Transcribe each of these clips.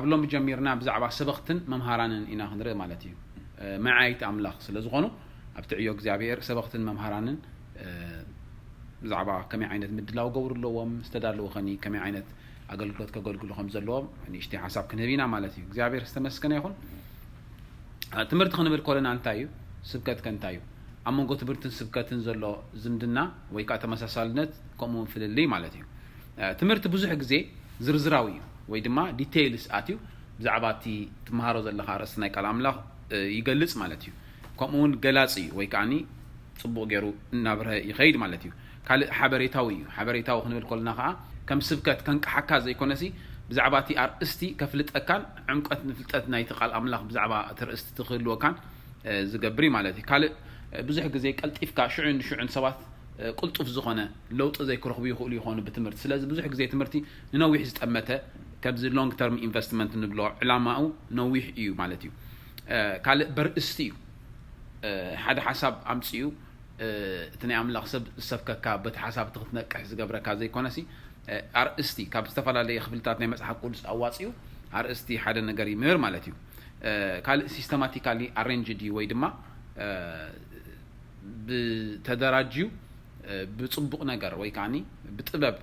ካብ ሎሚ ጀሚርና ብዛዕባ ሰበኽትን መምሃራንን ኢና ክንርኢ ማለት እዩ። መዓይቲ ኣምላኽ ስለ ዝኾኑ ኣብቲ ዕዮ እግዚኣብሔር ሰበኽትን መምሃራንን ብዛዕባ ከመይ ዓይነት ምድላው ገብሩ ኣለዎም፣ ዝተዳለዉ ኸኒ ከመይ ዓይነት ኣገልግሎት ከገልግሉ ከም ዘለዎም ንእሽተይ ሓሳብ ክንህብ ኢና ማለት እዩ። እግዚኣብሔር ዝተመስገነ ይኹን። ትምህርቲ ክንብል ከለና እንታይ እዩ? ስብከት ከ እንታይ እዩ? ኣብ መንጎ ትምህርትን ስብከትን ዘሎ ዝምድና ወይ ከዓ ተመሳሳልነት ከምኡ እውን ፍልልይ ማለት እዩ። ትምህርቲ ብዙሕ ግዜ ዝርዝራዊ እዩ ወይ ድማ ዲቴይልስ ኣትዩ ብዛዕባ እቲ ትመሃሮ ዘለካ ኣርእስቲ ናይ ቃል ኣምላኽ ይገልጽ ማለት እዩ። ከምኡ እውን ገላፂ እዩ ወይ ከዓኒ ፅቡቕ ገይሩ እናብርሀ ይኸይድ ማለት እዩ። ካልእ ሓበሬታዊ እዩ። ሓበሬታዊ ክንብል ከለና ከዓ ከም ስብከት ከንቅሓካ ዘይኮነሲ ብዛዕባ እቲ ኣርእስቲ ከፍልጠካን ዕምቀት ንፍልጠት ናይቲ ቃል ኣምላኽ ብዛዕባ እቲ ርእስቲ ክህልወካን ዝገብር እዩ ማለት እዩ። ካልእ ብዙሕ ግዜ ቀልጢፍካ ሽዑን ሽዑን ሰባት ቅልጡፍ ዝኾነ ለውጢ ዘይክረኽቡ ይኽእሉ ይኾኑ ብትምህርቲ። ስለዚ ብዙሕ ግዜ ትምህርቲ ንነዊሕ ዝጠመተ ከምዚ long term investment ንብሎ ዕላማኡ ነዊሕ እዩ ማለት እዩ። ካልእ በርእስቲ እዩ። ሓደ ሓሳብ ኣምፅኡ እቲ ናይ ኣምላኽ ሰብ ዝሰብከካ በቲ ሓሳብ እቲ ክትነቅሕ ዝገብረካ ዘይኮነሲ ኣርእስቲ ካብ ዝተፈላለየ ክፍልታት ናይ መፅሓፍ ቅዱስ ኣዋፅኡ ኣርእስቲ ሓደ ነገር ይምህር ማለት እዩ። ካልእ systematically arranged እዩ ወይ ድማ ብተደራጅዩ ብፅቡቕ ነገር ወይ ከዓ ብጥበብ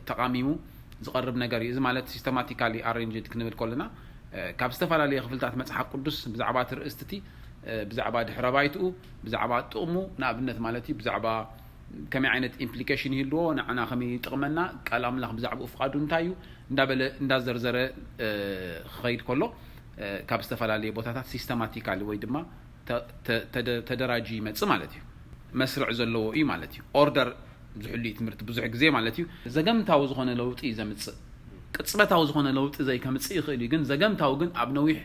ተቃሚሙ ዝቐርብ ነገር እዩ። እዚ ማለት systematically arranged ክንብል ከለና ካብ ዝተፈላለየ ክፍልታት መፅሓፍ ቅዱስ ብዛዕባ እቲ ርእስቲ እቲ ብዛዕባ ድሕረ ባይትኡ ብዛዕባ ጥቕሙ ንኣብነት ማለት እዩ ብዛዕባ ከመይ ዓይነት ኢምፕሊኬሽን ይህልዎ፣ ንዓና ከመይ ይጥቕመና፣ ቃል ኣምላኽ ብዛዕባኡ ፍቓዱ እንታይ እዩ እንዳበለ እንዳዘርዘረ ክኸይድ ከሎ ካብ ዝተፈላለየ ቦታታት systematically ወይ ድማ ተደራጁ ይመፅእ ማለት እዩ። መስርዕ ዘለዎ እዩ ማለት እዩ። ኦርደር ዝሕሉ እዩ ትምህርቲ ብዙሕ ግዜ ማለት እዩ። ዘገምታዊ ዝኾነ ለውጢ እዩ ዘምፅእ። ቅፅበታዊ ዝኾነ ለውጢ ዘይከምፅእ ይኽእል እዩ፣ ግን ዘገምታዊ ግን ኣብ ነዊሕ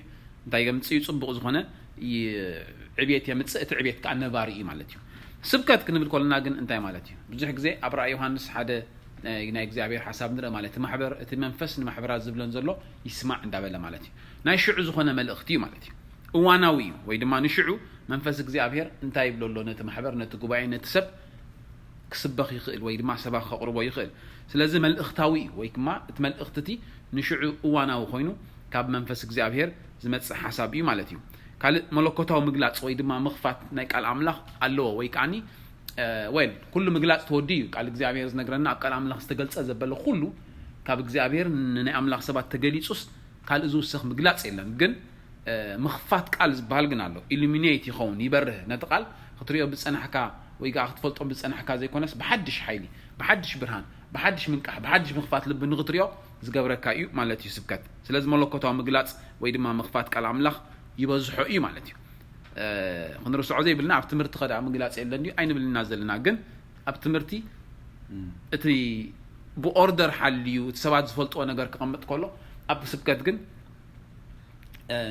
እንታይ የምፅእ እዩ? ፅቡቕ ዝኾነ ዕብየት የምፅእ። እቲ ዕብየት ከዓ ነባሪ እዩ ማለት እዩ። ስብከት ክንብል ከለና ግን እንታይ ማለት እዩ? ብዙሕ ግዜ ኣብ ራእይ ዮሃንስ ሓደ ናይ እግዚኣብሔር ሓሳብ ንርኢ ማለት እቲ ማሕበር እቲ መንፈስ ንማሕበራት ዝብለን ዘሎ ይስማዕ እንዳበለ ማለት እዩ። ናይ ሽዑ ዝኾነ መልእኽቲ እዩ ማለት እዩ። እዋናዊ እዩ ወይ ድማ ንሽዑ መንፈስ እግዚኣብሔር እንታይ ይብሎ ኣሎ ነቲ ማሕበር ነቲ ጉባኤ ነቲ ሰብ ክስበኽ ይኽእል ወይ ድማ ሰባት ከቕርቦ ይኽእል። ስለዚ መልእኽታዊ እዩ ወይ ድማ እቲ መልእኽቲ እቲ ንሽዑ እዋናዊ ኮይኑ ካብ መንፈስ እግዚኣብሔር ዝመፅእ ሓሳብ እዩ ማለት እዩ። ካልእ መለኮታዊ ምግላፅ ወይ ድማ ምኽፋት ናይ ቃል ኣምላኽ ኣለዎ ወይ ከዓኒ ወል ኩሉ ምግላፅ ተወዲ እዩ። ቃል እግዚኣብሔር ዝነግረና ኣብ ቃል ኣምላኽ ዝተገልፀ ዘበለ ኩሉ ካብ እግዚኣብሔር ንናይ ኣምላኽ ሰባት ተገሊፁስ ካልእ ዝውሰኽ ምግላፅ የለን። ግን ምኽፋት ቃል ዝበሃል ግን ኣሎ። ኢሉሚኔት ይኸውን ይበርህ። ነቲ ቃል ክትሪኦ ብፀናሕካ ወይ ከዓ ክትፈልጦ ብፀናሕካ ዘይኮነስ ብሓድሽ ሓይሊ ብሓድሽ ብርሃን ብሓድሽ ምንቃሕ ብሓድሽ ምኽፋት ልቢ ንክትሪኦ ዝገብረካ እዩ ማለት እዩ ስብከት። ስለዚ መለኮታዊ ምግላፅ ወይ ድማ ምኽፋት ቃል ኣምላኽ ይበዝሖ እዩ ማለት እዩ። ክንርስዖ ዘይብልና ኣብ ትምህርቲ ከደኣ ምግላፅ የለን ድዩ ኣይንብልና ዘለና፣ ግን ኣብ ትምህርቲ እቲ ብኦርደር ሓልዩ እቲ ሰባት ዝፈልጥዎ ነገር ክቐምጥ ከሎ ኣብ ስብከት ግን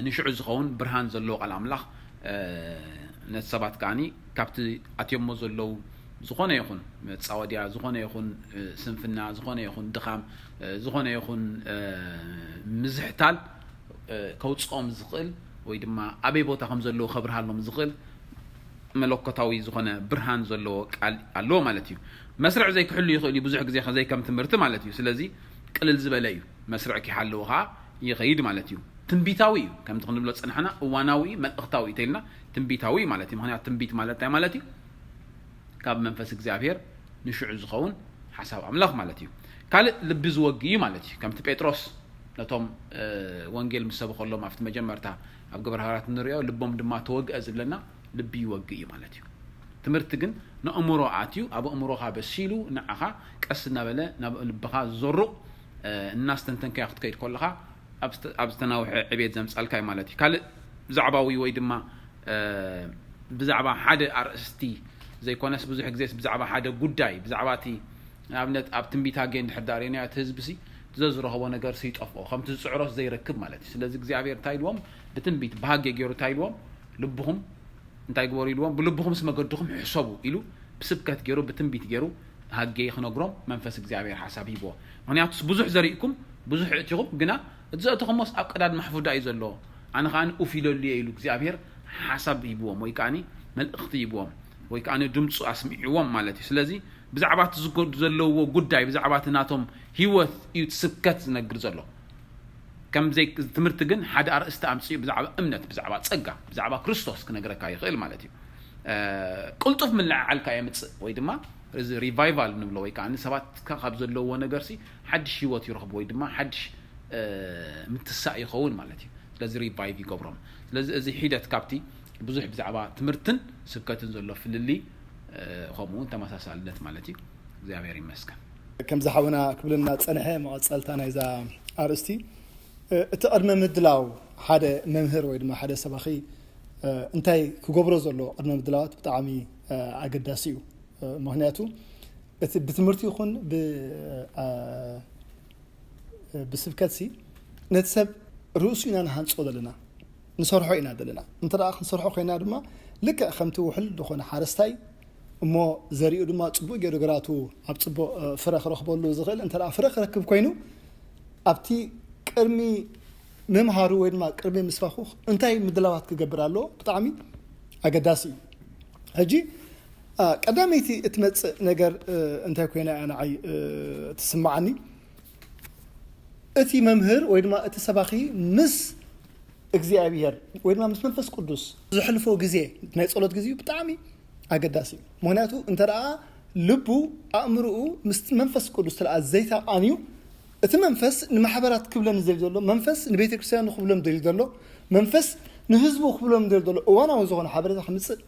ንሽዑ ዝኸውን ብርሃን ዘለዎ ቃል ኣምላኽ ነቲ ሰባት ከዓኒ ካብቲ ኣትዮሞ ዘለዉ ዝኾነ ይኹን መፃወድያ ዝኾነ ይኹን ስንፍና ዝኾነ ይኹን ድኻም ዝኾነ ይኹን ምዝሕታል ከውፅኦም ዝኽእል ወይ ድማ ኣበይ ቦታ ከም ዘለዉ ከብርሃሎም ዝኽእል መለኮታዊ ዝኾነ ብርሃን ዘለዎ ቃል ኣለዎ ማለት እዩ። መስርዕ ዘይክሕሉ ይኽእል እዩ ብዙሕ ግዜ ከዘይ ከም ትምህርቲ ማለት እዩ። ስለዚ ቅልል ዝበለ እዩ። መስርዕ ክይሃለዎ ከዓ ይኸይድ ማለት እዩ። ትንቢታዊ እዩ ከምቲ ክንብሎ ፅናሕና እዋናዊ እዩ መልእኽታዊ እዩ ተልና ትንቢታዊ እዩ ማለት እዩ። ምክንያቱ ትንቢት ማለት እንታይ ማለት እዩ? ካብ መንፈስ እግዚኣብሔር ንሽዑ ዝኸውን ሓሳብ ኣምላኽ ማለት እዩ። ካልእ ልቢ ዝወግ እዩ ማለት እዩ። ከምቲ ጴጥሮስ ነቶም ወንጌል ምስ ሰበኸሎም ኣብቲ መጀመርታ ኣብ ግብረ ሃዋርያት ንሪኦ ልቦም ድማ ተወግአ ዝብለና ልቢ ይወግ እዩ ማለት እዩ። ትምህርቲ ግን ንእምሮ ኣትዩ ኣብ እምሮኻ በሲሉ ንዓኻ ቀስ እናበለ ናብ ልብኻ ዝዘሩቕ እናስተንተንካዮ ክትከይድ ከለኻ ኣብ ዝተናውሐ ዕቤት ዘምፃልካ እዩ ማለት እዩ። ካልእ ብዛዕባዊ ወይ ድማ ብዛዕባ ሓደ ኣርእስቲ ዘይኮነስ ብዙሕ ግዜስ ብዛዕባ ሓደ ጉዳይ ብዛዕባ እቲ ንኣብነት ኣብ ትንቢት ሃጌ እንድሕር ዳርዮና እቲ ህዝቢ ሲ ዘዝረኸቦ ነገር ይጠፍኦ ከምቲ ዝፅዕሮስ ዘይረክብ ማለት እዩ። ስለዚ እግዚኣብሔር እንታይ ኢልዎም ብትንቢት ብሃጌ ገይሩ እንታይ ኢልዎም ልብኹም እንታይ ግበሩ ኢልዎም ብልብኹምስ መገድኹም ሕሰቡ ኢሉ ብስብከት ገይሩ ብትንቢት ገይሩ ሃጌ ክነግሮም መንፈስ እግዚኣብሔር ሓሳብ ሂብዎ። ምክንያቱስ ብዙሕ ዘሪእኩም ብዙሕ እእቲኹም ግና እቲ ዘእተኹሞስ ኣብ ቀዳድ ማሕፉዳ እዩ ዘለዎ። ኣነ ከዓ ኡፍ ኢለሉ እየ ኢሉ እግዚኣብሔር ሓሳብ ሂብዎም ወይ ከዓ መልእኽቲ ሂብዎም ወይ ከዓ ድምፁ ኣስሚዕዎም ማለት እዩ። ስለዚ ብዛዕባ እቲ ዝጎዱ ዘለዎ ጉዳይ ብዛዕባ እቲ ናቶም ህይወት እዩ እቲ ስብከት ዝነግር ዘሎ። ከምዘይ ትምህርቲ ግን ሓደ ኣርእስቲ ኣምፅኡ ብዛዕባ እምነት፣ ብዛዕባ ፀጋ፣ ብዛዕባ ክርስቶስ ክነግረካ ይኽእል ማለት እዩ። ቅልጡፍ ምልዕዓልካ የምፅእ ወይ ድማ እዚ ሪቫይቫል ንብሎ ወይ ከዓ ሰባት ካብ ዘለዎ ነገር ሲ ሓድሽ ህይወት ይረኽቡ ወይ ድማ ሓድሽ ምትሳእ ይኸውን ማለት እዩ። ስለዚ ሪቫይቭ ይገብሮም። ስለዚ እዚ ሒደት ካብቲ ብዙሕ ብዛዕባ ትምህርትን ስብከትን ዘሎ ፍልልይ ከምኡ እውን ተመሳሳልነት ማለት እዩ። እግዚኣብሔር ይመስገን። ከምዚ ሓውና ክብልና ፀንሐ መቐፀልታ ናይዛ ኣርእስቲ እቲ ቅድመ ምድላው ሓደ መምህር ወይ ድማ ሓደ ሰባኺ እንታይ ክገብሮ ዘሎ ቅድመ ምድላዋት ብጣዕሚ ኣገዳሲ እዩ። ምክንያቱ እቲ ብትምህርቲ ይኹን ብስብከት ሲ ነቲ ሰብ ርእሱ ኢና ንሃንፆ ዘለና፣ ንሰርሖ ኢና ዘለና። እንተ ደኣ ክንሰርሖ ኮይና ድማ ልክዕ ከምቲ ውሕል ዝኾነ ሓረስታይ እሞ ዘሪኡ ድማ ፅቡቅ ገይሩ ግራቱ ኣብ ፅቡቅ ፍረ ክረክበሉ ዝኽእል እንተ ፍረ ክረክብ ኮይኑ ኣብቲ ቅድሚ ምምሃሩ ወይ ድማ ቅድሚ ምስባኹ እንታይ ምድላዋት ክገብር ኣለዎ ብጣዕሚ ኣገዳሲ እዩ። ሕጂ ቀዳመይቲ እትመፅእ ነገር እንታይ ኮይና እያ ንዓይ ትስምዓኒ፣ እቲ መምህር ወይ ድማ እቲ ሰባኺ ምስ እግዚኣብሔር ወይ ድማ ምስ መንፈስ ቅዱስ ዘሕልፎ ግዜ ናይ ፀሎት ግዜ ብጣዕሚ ኣገዳሲ እዩ። ምክንያቱ እንተ ደኣ ልቡ ኣእምርኡ ምስ መንፈስ ቅዱስ ተለኣ ዘይተቃንዩ እቲ መንፈስ ንማሕበራት ክብሎም ዝደልዩ ዘሎ መንፈስ ንቤተ ክርስትያን ክብሎም ደልዩ ዘሎ መንፈስ ንህዝቡ ክብሎም ደልዩ ዘሎ እዋናዊ ዝኾነ ሓበሬታ ክምፅእ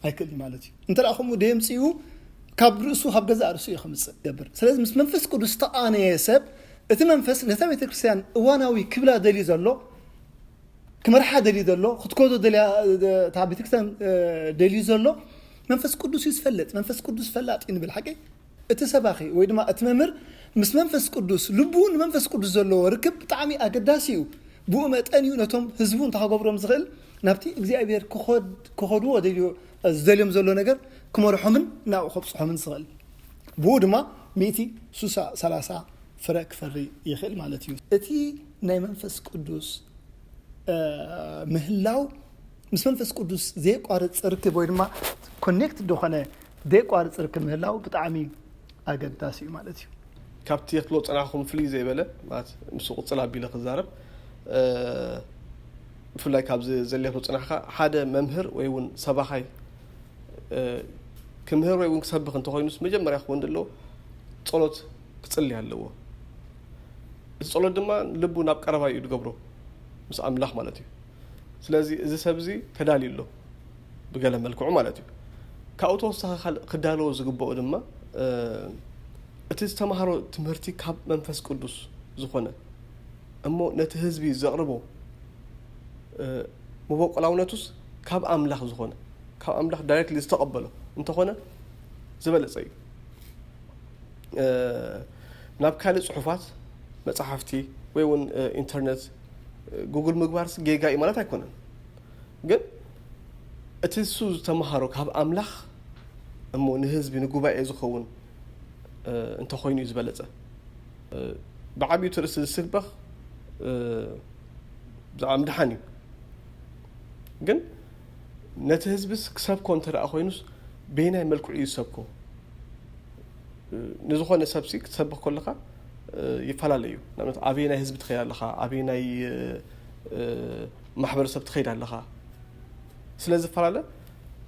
ኣይክእል ማለት እዩ። እንተ ደኣ ከምኡ ደየምፅኡ ካብ ርእሱ ካብ ገዛእ ርእሱ እዩ ክምፅእ ገብር። ስለዚ ምስ መንፈስ ቅዱስ ዝተቃነየ ሰብ እቲ መንፈስ ነታ ቤተ ክርስትያን እዋናዊ ክብላ ደልዩ ዘሎ ክመርሓ ደልዩ ዘሎ ክትከዶ ደልያ እታ ቤተክርስትያን ደልዩ ዘሎ መንፈስ ቅዱስ እዩ ዝፈልጥ። መንፈስ ቅዱስ ፈላጥ እዩ ንብል ሓቂ። እቲ ሰባኺ ወይ ድማ እቲ መምህር ምስ መንፈስ ቅዱስ ልቡ ንመንፈስ ቅዱስ ዘለዎ ርክብ ብጣዕሚ ኣገዳሲ እዩ። ብኡ መጠን እዩ ነቶም ህዝቡ እንታይ ክገብሮም ዝኽእል ናብቲ እግዚኣብሔር ክኸድዎ ደልዮ ዝደልዮም ዘሎ ነገር ክመርሖምን ናብኡ ከብፅሖምን ዝኽእል። ብኡ ድማ ሚእቲ፣ ሱሳ፣ ሰላሳ ፍረ ክፈሪ ይኽእል ማለት እዩ። እቲ ናይ መንፈስ ቅዱስ ምህላው ምስ መንፈስ ቅዱስ ዘየቋርፅ ርክብ ወይ ድማ ኮኔክት ዝኾነ ዘየቋርፅ ርክብ ምህላው ብጣዕሚ ኣገዳሲ እዩ ማለት እዩ። ካብቲ ክትብሎ ፀናሕኩም ፍልይ ዘይበለ ማለት ምስ ቅፅል ኣቢለ ክዛረብ ብፍላይ ካብዚ ዘለ ክትብሎ ፀናሕካ ሓደ መምህር ወይ እውን ሰባኻይ ክምህር ወይ እውን ክሰብኽ እንተኮይኑስ መጀመርያ ክኸውን ዘለዎ ፀሎት ክፅሊ ኣለዎ። እቲ ጸሎት ድማ ልቡ ናብ ቀረባ እዩ ዝገብሮ ምስ ኣምላኽ ማለት እዩ። ስለዚ እዚ ሰብ እዚ ተዳልዩ ኣሎ ብገለ መልክዑ ማለት እዩ። ካብኡ ተወሳኺ ካልእ ክዳለዎ ዝግበኦ ድማ እቲ ዝተማሃሮ ትምህርቲ ካብ መንፈስ ቅዱስ ዝኾነ እሞ ነቲ ህዝቢ ዘቕርቦ መበቆላውነቱስ ካብ ኣምላኽ ዝኾነ ካብ ኣምላኽ ዳይሬክትሊ ዝተቐበሎ እንተኾነ ዝበለጸ እዩ። ናብ ካልእ ፅሑፋት መፅሓፍቲ ወይ እውን ኢንተርነት ጉግል ምግባርስ ጌጋ እዩ ማለት ኣይኮነን። ግን እቲ እሱ ዝተምሃሮ ካብ ኣምላኽ እሞ ንህዝቢ ንጉባኤ ዝኸውን እንተኾይኑ እዩ ዝበለፀ። ብዓብዩ እቲ ርእሲ ዝስበኽ ብዛዕባ ምድሓን እዩ። ግን ነቲ ህዝብስ ክሰብኮ እንተ ደኣ ኮይኑስ በየናይ መልክዑ እዩ ዝሰብኮ? ንዝኾነ ሰብሲ ክትሰብኽ ከለኻ ይፈላለ እዩ። ንኣብነት ኣበየናይ ህዝቢ ትኸይድ ኣለኻ፣ ኣበየናይ ማሕበረሰብ ትኸይድ ኣለኻ ስለ ዝፈላለ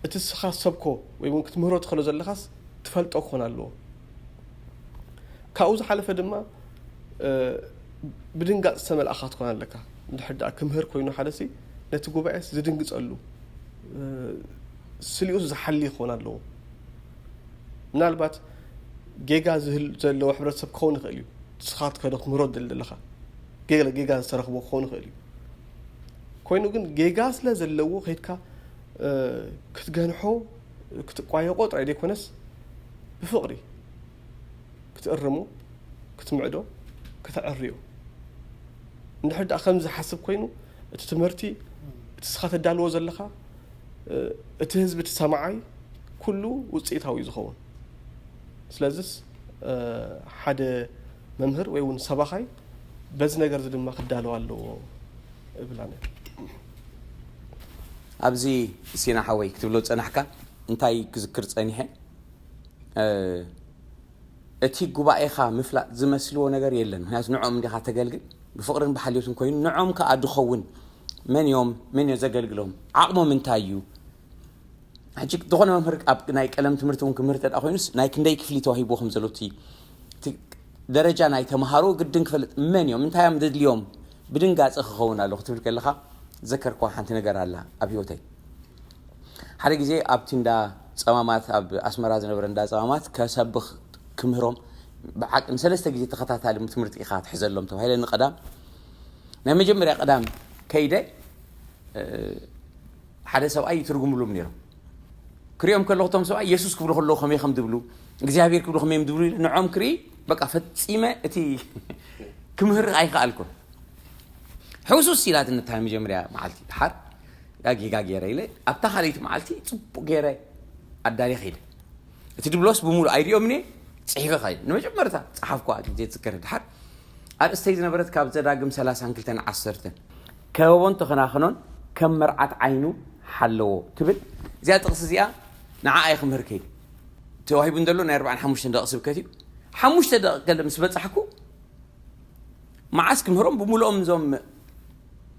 እቲ ንስኻ ትሰብኮ ወይ እውን ክትምህሮ ትኽእሎ ዘለኻስ ትፈልጦ ክኾን ኣለዎ። ካብኡ ዝሓለፈ ድማ ብድንጋፅ ዝተመልኣ ክትኮን ኣለካ። እንድሕር ደኣ ክምህር ኮይኑ ሓደ ሲ ነቲ ጉባኤስ ዝድንግፀሉ ስሊኡስ ዝሓሊ ክኾን ኣለዎ። ምናልባት ጌጋ ዝህል ዘለዎ ሕብረተሰብ ክኸውን ይኽእል እዩ። ንስኻ ትከዶ ክትምህሮ ትደሊ ዘለኻ ገለ ጌጋ ዝተረኽቦ ክኸውን ይኽእል እዩ። ኮይኑ ግን ጌጋ ስለ ዘለዎ ከይድካ ክትገንሖ ክትቋየቆ ጥራይ ዘይኮነስ ብፍቕሪ ክትእርሞ ክትምዕዶ ከተዕርዮ። እንድሕር ደኣ ከምዚ ዝሓስብ ኮይኑ እቲ ትምህርቲ እቲ ስኻ ተዳልዎ ዘለኻ እቲ ህዝቢ እቲ ሰማዓይ ኩሉ ውፅኢታዊ እዩ ዝኸውን። ስለዚስ ሓደ መምህር ወይ እውን ሰባኻይ በዚ ነገር እዚ ድማ ክዳለዋ ኣለዎ እብል ኣነ። ኣብዚ ሲና ሓወይ ክትብሎ ዝፀናሕካ እንታይ ክዝክር ፀኒሐ እቲ ጉባኤኻ ምፍላጥ ዝመስልዎ ነገር የለን። ምክንያቱ ንዕኦም እንዲኻ ተገልግል። ብፍቕርን ብሓልዮትን ኮይኑ ንዖም ከኣ ድኸውን መን እዮም? መን እዮ ዘገልግሎም? ዓቕሞም እንታይ እዩ? ሕጂ ዝኾነ መምህር ኣብ ናይ ቀለም ትምህርቲ እውን ክምህር ተደኣ ኮይኑስ ናይ ክንደይ ክፍሊ ተዋሂብዎ ከም ዘሎ እቲ ደረጃ ናይ ተምሃሮ ግድን ክፈልጥ መን እዮም? እንታይ እዮም ዘድልዮም? ብድንጋፀ ክኸውን ኣለኹ ትብል ከለኻ ዘከርኳ ሓንቲ ነገር ኣላ ኣብ ህይወተይ። ሓደ ግዜ ኣብቲ እንዳ ጸማማት ኣብ ኣስመራ ዝነበረ እንዳ ጸማማት ከሰብኽ ክምህሮም ብሓቂ ንሰለስተ ግዜ ተኸታታሊ ትምህርቲ ኢኻ ትሕዘሎም ተባሂለ ንቐዳም ናይ መጀመርያ ቀዳም ከይደ ሓደ ሰብኣይ ይትርጉምሉም ነይሮም። ክሪኦም ከለኹ እቶም ሰብኣይ የሱስ ክብሉ ከለዉ ከመይ ከም ዝብሉ እግዚኣብሔር ክብሉ ከመይ ዝብሉ ንዖም ክርኢ በቃ ፈጺመ እቲ ክምህር ኣይከኣልኩን። ሕውሱስ ኢላትኒ እታ መጀመርያ መዓልቲ ድሓር ጌጋ ገይረ ኢለ ኣብታ ካልኣይቲ መዓልቲ ጽቡቕ ገይረ ኣዳልየ ከይደ። እቲ ድብሎስ ብምሉእ ኣይሪኦምኒ ጽሒፈ ከይደ። ንመጀመርታ ጸሓፍኳ ግዜ ዝዝከር ድሓር ኣርእስተይ ዝነበረት ካብ ዘዳግም ሰላሳን ክልተን ዓሰርተን ከበቦን ተኸናኸኖን ከም መርዓት ዓይኑ ሓለዎ ትብል። እዚኣ ጥቕሲ እዚኣ ንዓኣ ክምህር ከይደ። ተዋሂቡ እንዘሎ ናይ ኣርባዓን ሓሙሽተን ደቂቕ ስብከት እዩ። ሓሙሽተ ደቂቕ ገለ ምስ በጻሕኩ መዓስ ክምህሮም ብምልኦም እዞም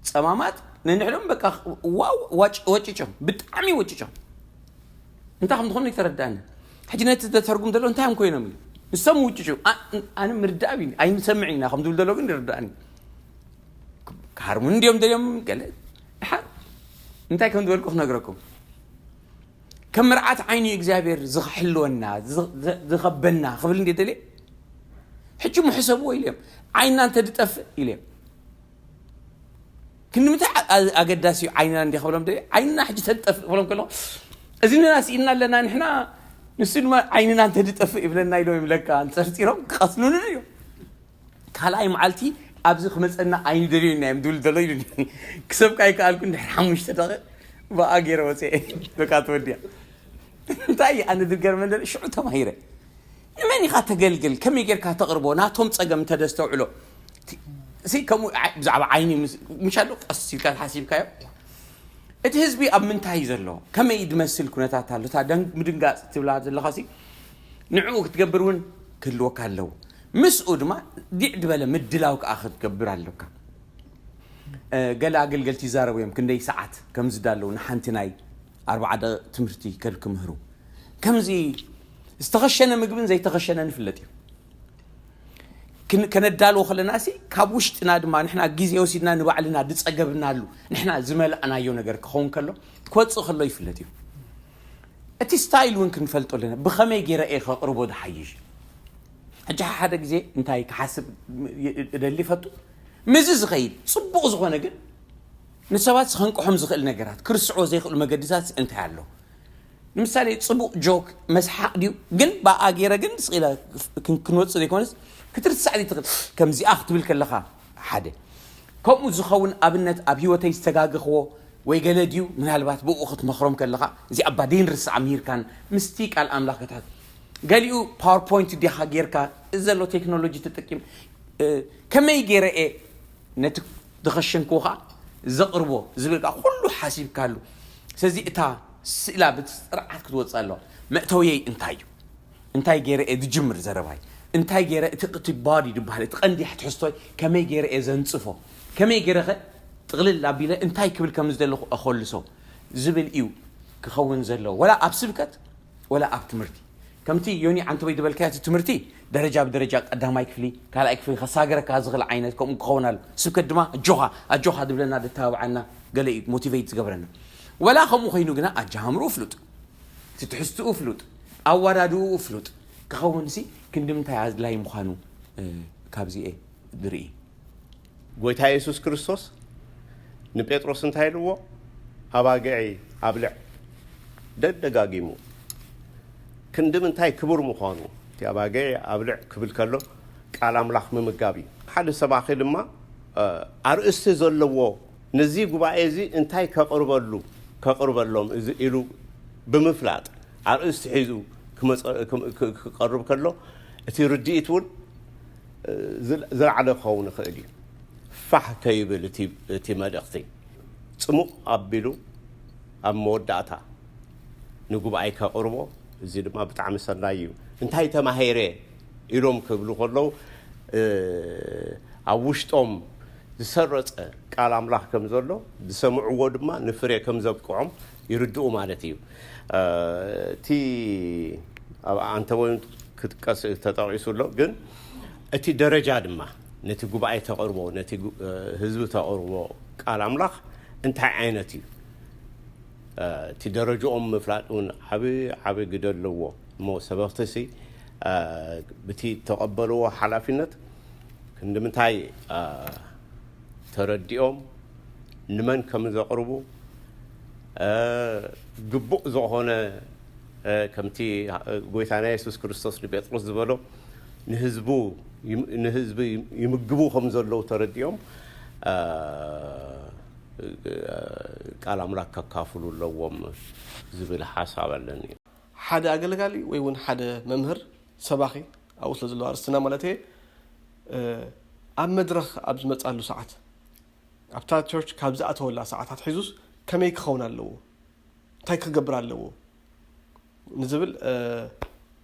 ጸማማት ነንሕዶም በቃ ዋው ወጭጮም ብጣዕሚ ወጭጮም እንታይ ከም ዝኾኑ ይተረዳኒ። ሕጂ ነቲ ዘተርጉም ዘሎ እንታይ እዮም ኮይኖም እዩ ንሶም ውጭጩ ኣነ ምርዳእ ብ ኣይንሰምዕ ኢና ከም ዝብል ዘሎ ግን ይርዳእኒ። ክሃርሙን እንዲዮም ደልዮም ገለ ድሓር እንታይ ከም ዝበልኩ ክነግረኩም። ከም መርዓት ዓይኒ እግዚኣብሔር ዝሕልወና ዝኸበና ክብል እንዲ ደልየ ሕጂ ምሕሰብዎ ኢልዮም ዓይንና እንተ ዝጠፍእ ኢልዮም ክንዲ ምንታይ ኣገዳሲ እዩ ዓይንና እንዲ ክብሎም ደልየ ዓይንና ሕጂ ተዝጠፍእ ክብሎም ከለኹ እዚና ስኢንና ኣለና ንሕና ንሱ ድማ ዓይንና እንተ ዝጠፍእ ይብለና ኢሎም ይብለካ ኣንጸርጺሮም ክቐትሉኒ እዮም። ካልኣይ መዓልቲ ኣብዚ ክመፀና ኣይንደልዮን ኢና እዮም ዝብል ዘሎ ኢሉኒ። ክሰብካ ኣይከኣልኩ እንድሕር ሓሙሽተ ደቂቕ ብኣ ገይረ ወፅአ። በቃ ተወዲያ። እንታይ እዩ ኣነ ዝገርመን ዘሎ ሽዑ ተማሂረ። ንመን ኢኻ ተገልግል ከመይ ጌርካ ተቕርቦ ናቶም ፀገም እንተደስተውዕሎ ከምኡ ብዛዕባ ዓይኒ ምሻሉ ቀስ ኢልካ ሓሲብካዮ እቲ ህዝቢ ኣብ ምንታይ እዩ ዘሎ ከመይ ድመስል ኩነታት ኣሎ እታ ምድንጋፅ ትብላ ዘለኻሲ ንዕኡ ክትገብር እውን ክህልወካ ኣለዎ ምስኡ ድማ ዲዕ ዝበለ ምድላው ከዓ ክትገብር ኣለካ ገለ ኣገልገልቲ ይዛረቡ እዮም ክንደይ ሰዓት ከም ዝዳለው ንሓንቲ ናይ ኣርባዓ ደቂቕ ትምህርቲ ከድክምህሩ ከምዚ ዝተኸሸነ ምግብን ዘይተኸሸነን ይፍለጥ እዩ ከነዳልዎ ከለና ሲ ካብ ውሽጥና ድማ ንሕና ግዜ ወሲድና ንባዕልና ዝፀገብናሉ ንሕና ዝመላእናዮ ነገር ክኸውን ከሎ ክወፅእ ከሎ ይፍለጥ እዩ እቲ ስታይል እውን ክንፈልጦ ኣለና ብኸመይ ገይረ እየ ከቕርቦ ዝሓይሽ ሕጂ ሓደ ግዜ እንታይ ክሓስብ እደሊ ፈቱ ምዚ ዝኸይድ ፅቡቕ ዝኾነ ግን ንሰባት ከንቅሖም ዝኽእል ነገራት ክርስዖ ዘይኽእሉ መገድታት እንታይ ኣሎ ንምሳሌ ፅቡቕ ጆክ መስሓቕ ድዩ ግን ብኣ ገይረ ግን ስኢለ ክንወፅእ ዘይኮነስ ክትርስዕ ዘይትኽእል ከምዚኣ ክትብል ከለኻ ሓደ ከምኡ ዝኸውን ኣብነት ኣብ ህይወተይ ዝተጋገኽዎ ወይ ገለ ድዩ ምናልባት ብኡ ክትመኽሮም ከለኻ እዚ ኣባ ደይንርስዓ ምሂርካን ምስቲ ቃል ኣምላኽ ከታት ገሊኡ ፓወርፖይንት ዲኻ ጌርካ እዚ ዘሎ ቴክኖሎጂ ተጠቂም ከመይ ገይረ እየ ነቲ ዝኸሸንክዎ ከዓ ዘቕርቦ ዝብል ከዓ ኩሉ ሓሲብካሉ ስለዚ እታ ስእላ ብስርዓት ክትወፅእ ኣለዋ መእተውየይ እንታይ እዩ እንታይ ገይረ እየ ዝጅምር ዘረባይ እንታይ ገይረ እቲ እቲ ባዲ ዝበሃል እቲ ቀንዲ ትሕዝቶይ ከመይ ገይረ እየ ዘንፅፎ ከመይ ገይረ ኸ ጥቕልል ኣቢለ እንታይ ክብል ከም ዝደለኹ እኸልሶ ዝብል እዩ ክኸውን ዘለዎ ወላ ኣብ ስብከት ወላ ኣብ ትምህርቲ ከምቲ ዮኒ ዓንተወይ ዝበልካዮ እቲ ትምህርቲ ደረጃ ብደረጃ ቀዳማይ ክፍሊ ካልኣይ ክፍሊ ከሳገረካ ዝኽእል ዓይነት ከምኡ ክኸውን ኣሎ ስብከት ድማ ኣጆኻ ኣጆኻ ዝብለና ዘተባብዓና ገለ እዩ ሞቲቬት ዝገብረና ወላ ከምኡ ኮይኑ ግና ኣጀማምርኡ ፍሉጥ እቲ ትሕዝትኡ ፍሉጥ ኣወዳድኡ ፍሉጥ ክኸውን ሲ ክንዲ ምንታይ ኣድላይ ምዃኑ ካብዚኤ ዝርኢ ጎይታ የሱስ ክርስቶስ ንጴጥሮስ እንታይ ኢልዎ? ኣባግዒ ኣብልዕ። ደደጋጊሙ። ክንዲ ምንታይ ክቡር ምዃኑ እቲ ኣባግዒ ኣብልዕ ክብል ከሎ ቃል ኣምላኽ ምምጋብ እዩ። ሓደ ሰባኺ ድማ ኣርእስቲ ዘለዎ ነዚ ጉባኤ እዚ እንታይ ከቕርበሉ ከቕርበሎም እዚ ኢሉ ብምፍላጥ ኣርእስቲ ሒዙ ክቐርብ ከሎ እቲ ርድኢት እውን ዝለዓለ ክኸውን ይኽእል እዩ። ፋሕ ከይብል እቲ መልእኽቲ ጽሙቕ ኣቢሉ ኣብ መወዳእታ ንጉባኤ ከቕርቦ፣ እዚ ድማ ብጣዕሚ ሰናይ እዩ። እንታይ ተማሂረ ኢሎም ክብሉ ከለዉ ኣብ ውሽጦም ዝሰረጸ ቃል ኣምላኽ ከም ዘሎ ዝሰምዕዎ ድማ ንፍሬ ከም ዘብቅዖም ይርድኡ ማለት እዩ። እቲ ኣብ ኣንተ ወይን ክትቀስ ተጠቒሱ ኣሎ፣ ግን እቲ ደረጃ ድማ ነቲ ጉባኤ ተቕርቦ፣ ነቲ ህዝቢ ተቕርቦ ቃል ኣምላኽ እንታይ ዓይነት እዩ? እቲ ደረጃኦም ምፍላጥ እውን ዓብ ዓብ ግደ ኣለዎ። እሞ ሰበኽትሲ ብቲ ተቐበልዎ ሓላፊነት ክንዲ ምንታይ ተረዲኦም ንመን ከም ዘቕርቡ ግቡእ ዝኾነ፣ ከምቲ ጎይታና የሱስ ክርስቶስ ንጴጥሮስ ዝበሎ ንህዝቡ ንህዝቢ ይምግቡ ከም ዘለዉ ተረዲኦም ቃል ኣምላክ ከካፍሉ ኣለዎም ዝብል ሓሳብ ኣለኒ። ሓደ ኣገልጋሊ ወይ እውን ሓደ መምህር ሰባኺ ኣብኡ ስለ ዘለዎ ኣርስትና ማለት እየ ኣብ መድረኽ ኣብ ዝመፅኣሉ ሰዓት ኣብታ ቸርች ካብ ዝኣተወላ ሰዓታት ሒዙስ ከመይ ክኸውን ኣለዎ እንታይ ክገብር ኣለዎ ንዝብል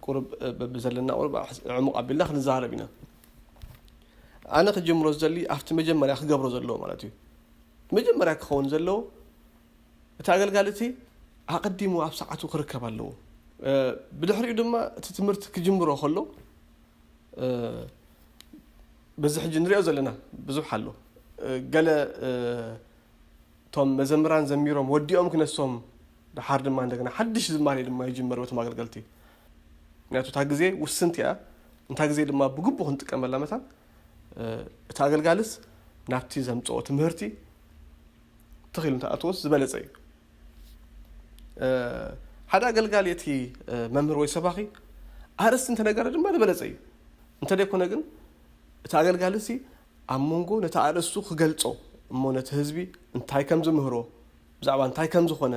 ቁርብ ብዘለና ቁርብ ዕሙቕ ኣቢልና ክንዘራረብ ኢና ኣነ ክጅምሮ ዝደሊ ኣብቲ መጀመርያ ክገብሮ ዘለዎ ማለት እዩ መጀመርያ ክኸውን ዘለዎ እቲ ኣገልጋሊ እቲ ኣቐዲሙ ኣብ ሰዓቱ ክርከብ ኣለዎ ብድሕሪኡ ድማ እቲ ትምህርቲ ክጅምሮ ከሎ በዚ ሕጂ ንሪኦ ዘለና ብዙሕ ኣሎ ገለ እቶም መዘምራን ዘሚሮም ወዲኦም ክነሶም ደሓር ድማ እንደገና ሓድሽ ዝማሬ ድማ ይጅመር በቶም ኣገልገልቲ ምክንያቱ እታ ግዜ ውስንቲ እያ እንታ ግዜ ድማ ብግቡ ክንጥቀመላ መታን እቲ ኣገልጋልስ ናብቲ ዘምፅኦ ትምህርቲ ትኽኢሉ እንተኣትወስ ዝበለፀ እዩ ሓደ ኣገልጋሊ እቲ መምህር ወይ ሰባኺ ኣርእስቲ እንተነገረ ድማ ዝበለፀ እዩ እንተደይኮነ ግን እቲ ኣገልጋሊ ሲ ኣብ መንጎ ነቲ ኣርእስቱ ክገልፆ እሞ ነቲ ህዝቢ እንታይ ከም ዝምህሮ ብዛዕባ እንታይ ከም ዝኾነ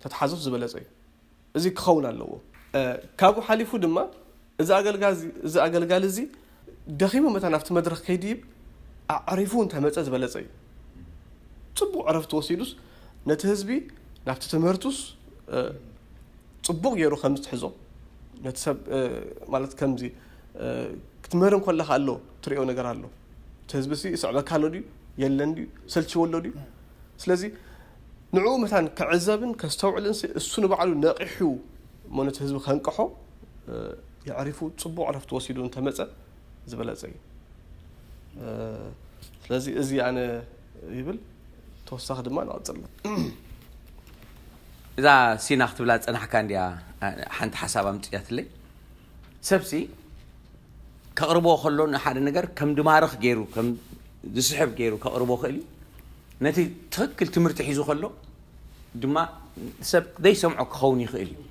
ተተሓዞስ ዝበለፀ እዩ እዚ ክኸውን ኣለዎ ካብኡ ሓሊፉ ድማ እዚ ኣገልጋሊ እዚ ደኺሙ መታ ናብቲ መድረኽ ከይድይብ ኣዕሪፉ እንተመፀ ዝበለፀ እዩ ፅቡቅ ዕረፍቲ ወሲዱስ ነቲ ህዝቢ ናብቲ ትምህርቱስ ፅቡቅ ገይሩ ከም ዝትሕዞ ነቲ ሰብ ማለት ከምዚ ክትምህር እንኮለካ ኣሎ ትሪኦ ነገር ኣሎ እቲ ህዝቢ ሲ ይስዕበካ ኣሎ ድዩ የለን ድዩ ሰልችዎ ኣሎ ድዩ ስለዚ ንዕኡ መታን ክዕዘብን ከስተውዕልን እሱ ንባዕሉ ነቂሑ እሞ ነቲ ህዝቢ ከንቅሖ የዕሪፉ ፅቡቅ ዕረፍቲ ወሲዱ እንተመፀ ዝበለፀ እዩ ስለዚ እዚ ኣነ ይብል ተወሳኺ ድማ ንቐፅል እዛ ሲና ክትብላ ዝፀናሕካ እንዲያ ሓንቲ ሓሳብ ኣምፅያትለይ ሰብሲ ከቕርቦ ከሎ ንሓደ ነገር ከም ድማርኽ ገይሩ ከም ዝስሕብ ገይሩ ከቕርቦ ክእል እዩ ነቲ ትኽክል ትምህርቲ ሒዙ ከሎ ድማ ሰብ ዘይሰምዖ ክኸውን ይኽእል እዩ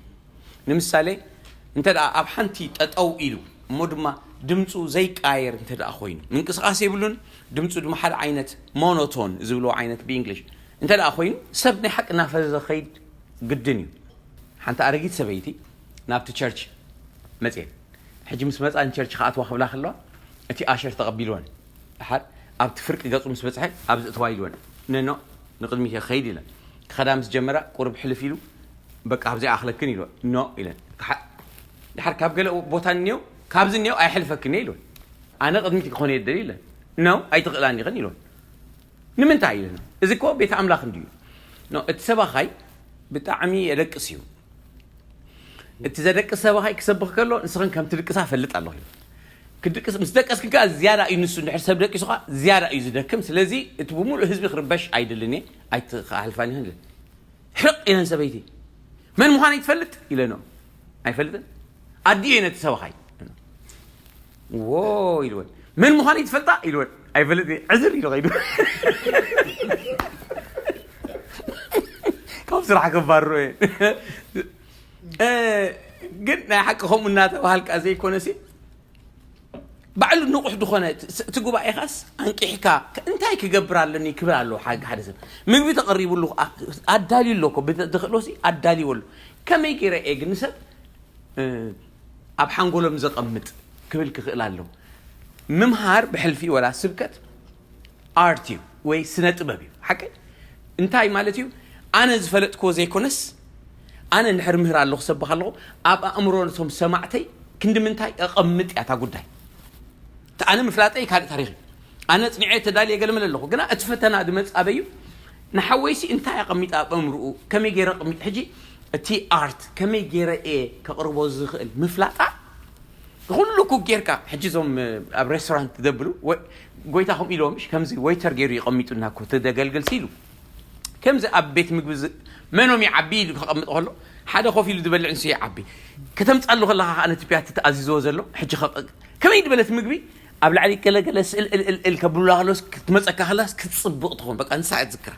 ንምሳሌ እንተ ኣብ ሓንቲ ጠጠው ኢሉ እሞ ድማ ድምፁ ዘይቃየር እንተ ኮይኑ ምንቅስቃስ የብሉን ድምፁ ድማ ሓደ ዓይነት ሞኖቶን ዝብልዎ ዓይነት ብእንግሊሽ እንተ ኮይኑ ሰብ ናይ ሓቂ እናፈዘዘ ኸይድ ግድን እዩ ሓንቲ ኣረጊት ሰበይቲ ናብቲ ቸርች መፅየን ሕጂ ምስ መፃ ንቸርች ክኣትዋ ክብላ ከለዋ እቲ ኣሸር ተቐቢልወን ድሓር ኣብቲ ፍርቂ ገፁ ምስ በፅሐ ኣብዚ እተዋ ኢልወን ነኖ ንቕድሚት እየ ክኸይድ ኢለን ክኸዳ ምስ ጀመራ ቁርብ ሕልፍ ኢሉ በቃ ኣብዚ ኣኽለክን ኢልወን ኖ ኢለን ድሓር ካብ ገለ ቦታ እኒው ካብዚ እኒው ኣይሕልፈክን እየ ኢልወን ኣነ ቅድሚት ክኾነ የደል ኢለን ነው ኣይትኽእላን ኢኽን ኢልወን ንምንታይ ኢለን እዚ እኮ ቤት ኣምላኽ እንድዩ እቲ ሰባኻይ ብጣዕሚ የደቅስ እዩ እቲ ዘደቅስ ሰባኻይ ክሰብኽ ከሎ ንስኽን ከም ትድቅሳ ፈልጥ ኣለኹ ክድቅስ ምስ ደቀስክን ከዓ ዝያዳ እዩ ንሱ እንድሕር ሰብ ደቂሱ ከዓ ዝያዳ እዩ ዝደክም ስለዚ እቲ ብምሉእ ህዝቢ ክርበሽ ኣይድልን እየ ኣይትሓልፋን ይኽን ሕርቕ ኢለን ሰበይቲ መን ምዃነይ ትፈልጥ ኢለኖ ኣይፈልጥን ኣዲኡ እየ ነቲ ሰባኻይ ዎ ኢልወን መን ምዃነይ ትፈልጣ ኢልወን ኣይፈልጥ ዕዝር ኢሉ ኸይዱ ካብ ስራሕ ክባርሮ እየ ግን ናይ ሓቂ ከምኡ እናተባሃልካ ዘይኮነሲ ባዕሉ ንቑሕ ዝኾነ እቲ ጉባኤኻስ ኣንቂሕካ እንታይ ክገብር ኣለኒ ክብል ኣለዎ ሓደ ሰብ ምግቢ ተቐሪቡሉ ኣዳልዩ ኣሎ እኮ ብዝኽእሎሲ ኣዳልዩ ኣሎ ከመይ ገይረ እየ ግን ሰብ ኣብ ሓንጎሎም ዘቐምጥ ክብል ክኽእል ኣለዎ ምምሃር ብሕልፊ ወላ ስብከት ኣርት እዩ ወይ ስነ ጥበብ እዩ ሓቂ እንታይ ማለት እዩ ኣነ ዝፈለጥክዎ ዘይኮነስ ኣነ እንድሕር ምህር ኣለኹ ሰብኽ ኣለኹ ኣብ ኣእምሮ ነቶም ሰማዕተይ ክንዲ ምንታይ እቐምጥ እያ እታ ጉዳይ እቲ ኣነ ምፍላጠይ ካልእ ታሪኽ እዩ ኣነ ጽኒዐ ተዳልየ ገለመለ ኣለኹ፣ ግና እቲ ፈተና ዝመጽእ ኣበይ እዩ? ንሓወይሲ እንታይ ኣቐሚጠ ኣብ ኣእምርኡ፣ ከመይ ገይረ ኣቐሚጠ? ሕጂ እቲ ኣርት ከመይ ገይረ እየ ከቕርቦ ዝኽእል ምፍላጣ። ኩሉ ኩክ ጌርካ፣ ሕጂ እዞም ኣብ ሬስቶራንት ደብሉ ጎይታ ከምኡ ኢልዎም፣ ከምዚ ወይተር ገይሩ ይቐሚጡና እኮ ተደገልግልሲ ኢሉ። ከምዚ ኣብ ቤት ምግቢ መኖም ይዓቢ ኢሉ ከቐምጥ ከሎ፣ ሓደ ኮፍ ኢሉ ዝበልዕ ንሱ ይዓቢ። ከተምፃሉ ከለካ ከዓ ነቲ ፒያቲ ተኣዚዝዎ ዘሎ ሕጂ ከመይ ዝበለት ምግቢ ኣብ ላዕሊ ገለገለ ስእል እልእልእል ከብሉላ ከሎስ ክትመፀካ ከላስ ክትፅብቕ ትኾን። በቃ ንሳ እያ ትዝክራ።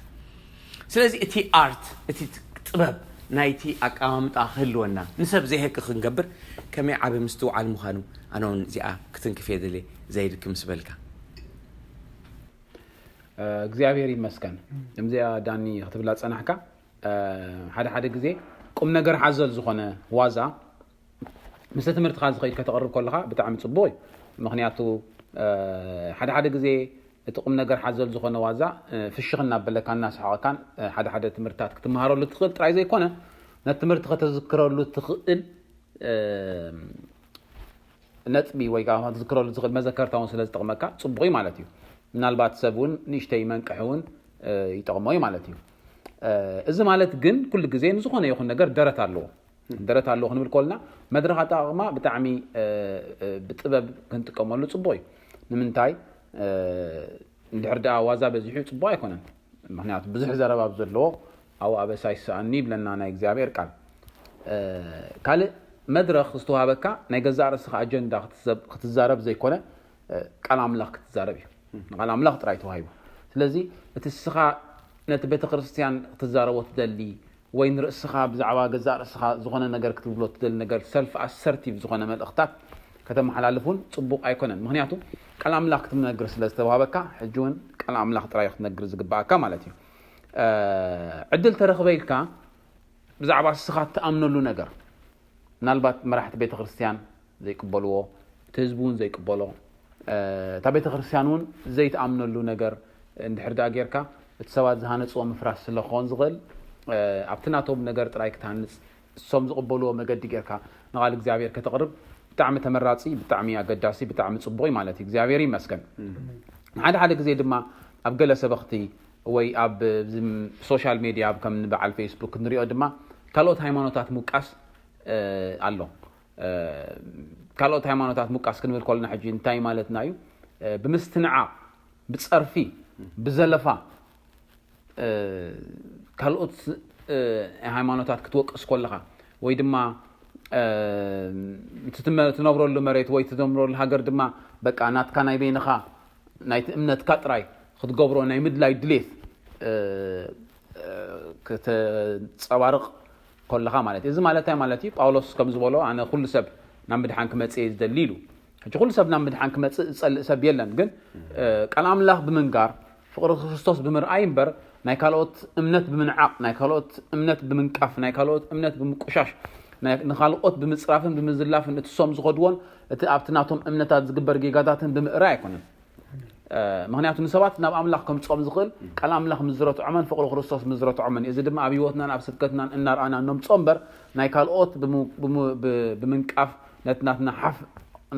ስለዚ እቲ ኣርት፣ እቲ ጥበብ ናይቲ ኣቀማምጣ ክህልወና፣ ንሰብ ዘይህክ ክንገብር ከመይ ዓቢ ምስትውዓል ምዃኑ ኣነ እውን እዚኣ ክትንክፍ እየ ደልየ። ዘይድክ ምስ በልካ እግዚኣብሔር ይመስገን። እምዚኣ ዳኒ ክትብላ ጸናሕካ፣ ሓደ ሓደ ግዜ ቁም ነገር ሓዘል ዝኾነ ዋዛ ምስ ትምህርትኻ ዝኸይድ ከተቕርብ ከለኻ ብጣዕሚ ጽቡቕ እዩ። ምኽንያቱ ሓደ ሓደ ግዜ እቲ ቁም ነገር ሓዘል ዝኾነ ዋዛ ፍሽኽ እናበለካ እናስሓቐካን ሓደ ሓደ ትምህርትታት ክትመሃረሉ ትኽእል ጥራይ ዘይኮነ፣ ነቲ ትምህርቲ ከተዝክረሉ ትኽእል ነጥቢ ወይ ከዓ ክትዝክረሉ ዝኽእል መዘከርታ እውን ስለ ዝጠቕመካ ጽቡቕ እዩ ማለት እዩ። ምናልባት ሰብ እውን ንእሽተይ መንቅሒ እውን ይጠቕሞ እዩ ማለት እዩ። እዚ ማለት ግን ኩሉ ግዜ ንዝኾነ ይኹን ነገር ደረት ኣለዎ። ደረት ኣለዎ ክንብል ከልና መድረኽ ኣጠቓቕማ ብጣዕሚ ብጥበብ ክንጥቀመሉ ጽቡቕ እዩ። ንምንታይ እንድሕር ደኣ ዋዛ በዚሑ ጽቡቕ ኣይኮነን። ምክንያቱ ብዙሕ ዘረባ ኣብ ዘለዎ ኣብኡ ኣበሳ ይሰኣኒ ይብለና ናይ እግዚኣብሔር ቃል። ካልእ መድረኽ ዝተዋሃበካ ናይ ገዛእ ርእስኻ ኣጀንዳ ክትዘብ- ክትዛረብ ዘይኮነ ቃል ኣምላኽ ክትዛረብ እዩ። ንቃል ኣምላኽ ጥራይ ተዋሂቡ። ስለዚ እቲ እስኻ ነቲ ቤተ ክርስቲያን ክትዛረቦ ትደሊ ወይ ንርእስኻ ብዛዕባ ገዛእ ርእስኻ ዝኾነ ነገር ክትብሎ ትደሊ ነገር ሰልፍ ኣሰርቲቭ ዝኾነ መልእኽታት ከተመሓላልፍ እውን ጽቡቕ ኣይኮነን። ምክንያቱ ቃል ኣምላኽ ክትነግር ስለ ዝተዋሃበካ ሕጂ እውን ቃል ኣምላኽ ጥራይ ክትነግር ዝግባኣካ ማለት እዩ። ዕድል ተረኽበ ኢልካ ብዛዕባ እስኻ እትኣምነሉ ነገር ምናልባት መራሕቲ ቤተ ክርስቲያን ዘይቅበልዎ እቲ ህዝቢ እውን ዘይቅበሎ እታ ቤተ ክርስቲያን እውን ዘይትኣምነሉ ነገር እንድሕር ደኣ ጌርካ እቲ ሰባት ዝሃነፅዎ ምፍራስ ስለ ክኸውን ዝኽእል ኣብቲ ናቶም ነገር ጥራይ ክትሃንፅ እሶም ዝቕበልዎ መገዲ ጌርካ ንቓል እግዚኣብሔር ከተቕርብ ብጣዕሚ ተመራፂ ብጣዕሚ ኣገዳሲ ብጣዕሚ ፅቡቕ ማለት እዩ እግዚኣብሔር ይመስገን። ሓደ ሓደ ግዜ ድማ ኣብ ገለ ሰበኽቲ ወይ ኣብ ሶሻል ሜድያ ከም በዓል ፌስቡክ ንሪኦ ድማ ካልኦት ሃይማኖታት ምውቃስ ኣሎ። ካልኦት ሃይማኖታት ምውቃስ ክንብል ከለና ሕጂ እንታይ ማለትና እዩ? ብምስትንዓቕ፣ ብፀርፊ፣ ብዘለፋ ካልኦት ሃይማኖታት ክትወቅስ ከለኻ ወይ ድማ ትነብረሉ መሬት ወይ ትነብረሉ ሃገር ድማ በቃ ናትካ ናይ በይንኻ ናይቲ እምነትካ ጥራይ ክትገብሮ ናይ ምድላይ ድሌት ከተንፀባርቕ ከለኻ ማለት እዩ። እዚ ማለት እንታይ ማለት እዩ? ጳውሎስ ከም ዝበሎ ኣነ ኩሉ ሰብ ናብ ምድሓን ክመፅእ እየ ዝደሊ ኢሉ። ሕጂ ኩሉ ሰብ ናብ ምድሓን ክመፅእ ዝፀልእ ሰብ የለን። ግን ቃል ኣምላኽ ብምንጋር ፍቕሪ ክርስቶስ ብምርኣይ እምበር ናይ ካልኦት እምነት ብምንዓቕ ናይ ካልኦት እምነት ብምንቃፍ ናይ ካልኦት እምነት ብምቁሻሽ ንኻልኦት ብምፅራፍን ብምዝላፍን እቲ ሶም ዝኸድዎን እቲ ኣብቲ ናቶም እምነታት ዝግበር ጌጋታትን ብምእራይ ኣይኮነን። ምክንያቱ ንሰባት ናብ ኣምላኽ ከምፅኦም ዝኽእል ቃል ኣምላኽ ምዝረትዖመን ፍቕሪ ክርስቶስ ምዝረትዖመን እዚ ድማ ኣብ ህይወትናን ኣብ ስብከትናን እናርኣና ነምፅኦ እምበር ናይ ካልኦት ብምንቃፍ ነቲ ናትና ሓፍ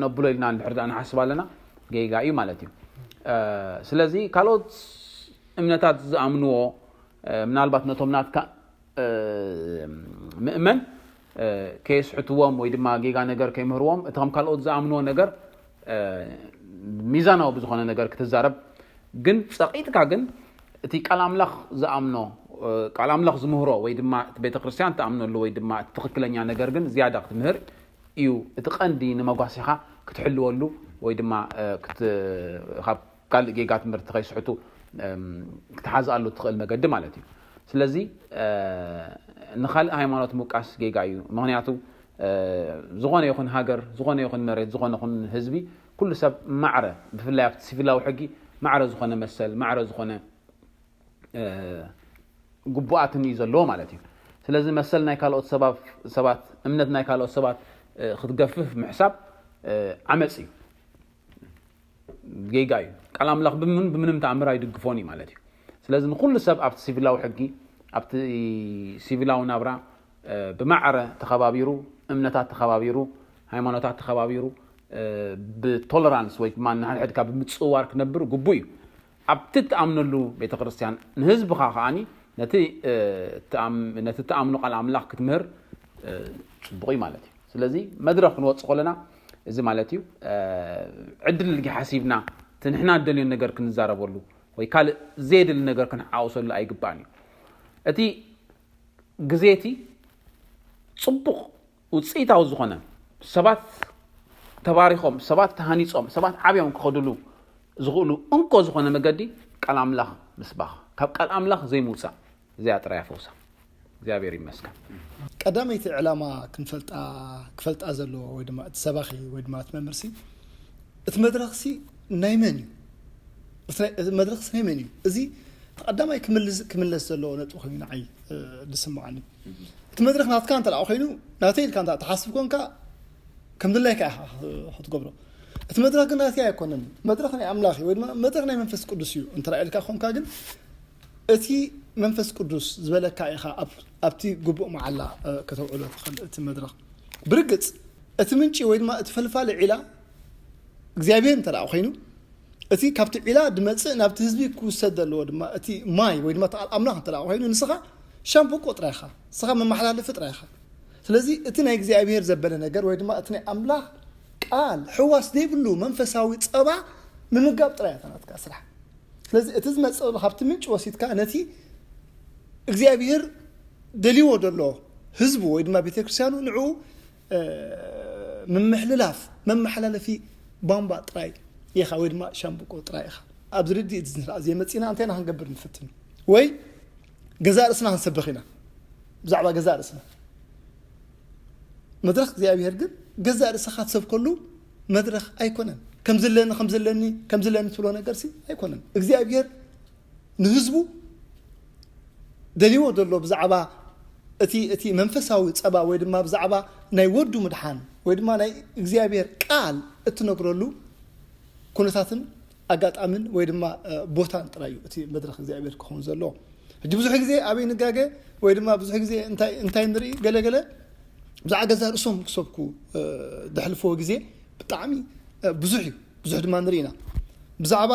ነብሎ ኢልና እንድሕር ደኣ ንሓስብ ኣለና ጌጋ እዩ ማለት እዩ። ስለዚ ካልኦት እምነታት ዝኣምንዎ ምናልባት ነቶም ናትካ ምእመን ከየስሕትዎም ወይ ድማ ጌጋ ነገር ከይምህርዎም እቲ ከም ካልኦት ዝኣምንዎ ነገር ሚዛናዊ ብዝኾነ ነገር ክትዛረብ ግን ፀቒጥካ ግን እቲ ቃል ኣምላኽ ዝኣምኖ ቃል ኣምላኽ ዝምህሮ ወይ ድማ እቲ ቤተክርስትያን ትኣምነሉ ወይ ድማ እቲ ትኽክለኛ ነገር ግን ዝያዳ ክትምህር እዩ እቲ ቀንዲ ንመጓሲኻ ክትሕልወሉ ወይ ድማ ካብ ካልእ ጌጋ ትምህርቲ ከይስሕቱ ክትሓዝኣሉ ትኽእል መገዲ ማለት እዩ። ስለዚ ንኻልእ ሃይማኖት ምውቃስ ጌጋ እዩ። ምክንያቱ ዝኾነ ይኹን ሃገር፣ ዝኾነ ይኹን መሬት፣ ዝኾነ ይኹን ህዝቢ ኩሉ ሰብ ማዕረ ብፍላይ ኣብቲ ሲቪላዊ ሕጊ ማዕረ ዝኾነ መሰል ማዕረ ዝኾነ ግቡኣትን እዩ ዘለዎ ማለት እዩ። ስለዚ መሰል ናይ ካልኦት ሰባት እምነት ናይ ካልኦት ሰባት ክትገፍፍ ምሕሳብ ዓመፅ እዩ። ጌጋ እዩ። ቃል ኣምላኽ ብምንም ብምንም ተኣምር ኣይድግፎን እዩ ማለት እዩ። ስለዚ ንኩሉ ሰብ ኣብቲ ሲቪላዊ ሕጊ ኣብቲ ሲቪላዊ ናብራ ብማዕረ ተኸባቢሩ እምነታት ተኸባቢሩ ሃይማኖታት ተኸባቢሩ ብቶለራንስ ወይ ድማ ንሓድሕድካ ብምጽዋር ክነብር ግቡእ እዩ። ኣብቲ እትኣምነሉ ቤተ ክርስቲያን ንህዝብኻ ከዓኒ ነቲ ነቲ ትኣምኖ ቃል ኣምላኽ ክትምህር ጽቡቕ እዩ ማለት እዩ። ስለዚ መድረኽ ክንወጽእ ከለና እዚ ማለት እዩ ዕድል ሓሲብና እቲ ንሕና እንደልዮ ነገር ክንዛረበሉ ወይ ካልእ ዘየድሊ ነገር ክንሓወሰሉ ኣይግባእን እዩ። እቲ ግዜ እቲ ጽቡቕ ውፅኢታዊ ዝኾነ ሰባት ተባሪኾም ሰባት ተሃኒፆም ሰባት ዓብዮም ክኸዱሉ ዝኽእሉ እንኮ ዝኾነ መገዲ ቃል ኣምላኽ ምስባኽ ካብ ቃል ኣምላኽ ዘይምውፃእ እዚኣ ጥራያ ፈውሳ እግዚኣብሔር ይመስገን። ቀዳመይቲ ዕላማ ክንፈልጣ ክፈልጣ ዘለዎ ወይ ድማ እቲ ሰባኺ ወይ ድማ እቲ መምህርሲ እቲ መድረኽሲ ናይ መን እዩ? እቲ ናይ- እቲ መድረኽሲ ናይ መን እዩ? እዚ እቲ ቀዳማይ ክምልስ ክምለስ ዘለዎ ነጥቢ ኮይኑ ንዓይ እ፣ ዝስምዓኒ እቲ መድረኽ ናትካ እንተ ደኣ ኮይኑ ናተይ ኢልካ እንተ ትሓስብ ኮንካ ከም ድላይካ ኢኻ ክትገብሮ። እቲ መድረኽ ግን ናተይ ኣይኮነን፣ መድረኽ ናይ ኣምላኽ እዩ ወይ ድማ መድረኽ ናይ መንፈስ ቅዱስ እዩ እንተ ኢልካ ኮንካ ግን እቲ መንፈስ ቅዱስ ዝበለካ ኢኻ ኣብቲ ግቡእ መዓላ ከተውዕሎ ትኽእል። እቲ መድረኽ ብርግጽ እቲ ምንጪ ወይ ድማ እቲ ፈልፋሊ ዒላ እግዚኣብሔር እንተ ኮይኑ እቲ ካብቲ ዒላ ድመጽእ ናብቲ ህዝቢ ክውሰድ ዘለዎ ድማ እቲ ማይ ወይ ድማ ተቃል ኣምላኽ እንተ ኮይኑ ንስኻ ሻምብቆ ጥራይ ኢኻ፣ ንስኻ መመሓላለፊ ጥራይ ኢኻ። ስለዚ እቲ ናይ እግዚኣብሔር ዘበለ ነገር ወይ ድማ እቲ ናይ ኣምላኽ ቃል ሕዋስ ዘይብሉ መንፈሳዊ ጸባ ምምጋብ ጥራይ እያ ናትካ ስራሕ። ስለዚ እቲ ዝመጽእ ዘሎ ካብቲ ምንጭ ወሲድካ ነቲ እግዚኣብሔር ደልዎ ዘሎ ህዝቡ ወይ ድማ ቤተክርስትያኑ ንዕኡ ምምሕልላፍ መመሓላለፊ ቧንቧ ጥራይ ኢኻ ወይ ድማ ሻምብቆ ጥራይ ኢኻ። ኣብዚ ርድኢት እዚ ንስራ እዚ መጺና እንታይ ኢና ክንገብር ንፍትን ወይ ገዛእ ርእስና ክንሰብኽ ኢና ብዛዕባ ገዛእ ርእስና። መድረኽ እግዚኣብሔር ግን ገዛእ ርእስኻ ትሰብከሉ መድረኽ ኣይኮነን። ከም ዘለኒ ከም ዘለኒ ከም ዘለኒ ትብሎ ነገርሲ ኣይኮነን። እግዚኣብሔር ንህዝቡ ደልዎ ዘሎ ብዛዕባ እቲ እቲ መንፈሳዊ ጸባ ወይ ድማ ብዛዕባ ናይ ወዱ ምድሓን ወይ ድማ ናይ እግዚኣብሔር ቃል እትነግረሉ ኩነታትን ኣጋጣምን ወይ ድማ ቦታን ጥራይ እዩ እቲ መድረኽ እግዚኣብሔር ክኸውን ዘለዎ። ሕጂ ብዙሕ ግዜ ኣበይ ንጋገ ወይ ድማ ብዙሕ ግዜ እንታይ እንታይ ንርኢ ገለገለ ብዛዕባ ገዛ ርእሶም ክሰብኩ ድሕልፍዎ ግዜ ብጣዕሚ ብዙሕ እዩ። ብዙሕ ድማ ንርኢ ኢና። ብዛዕባ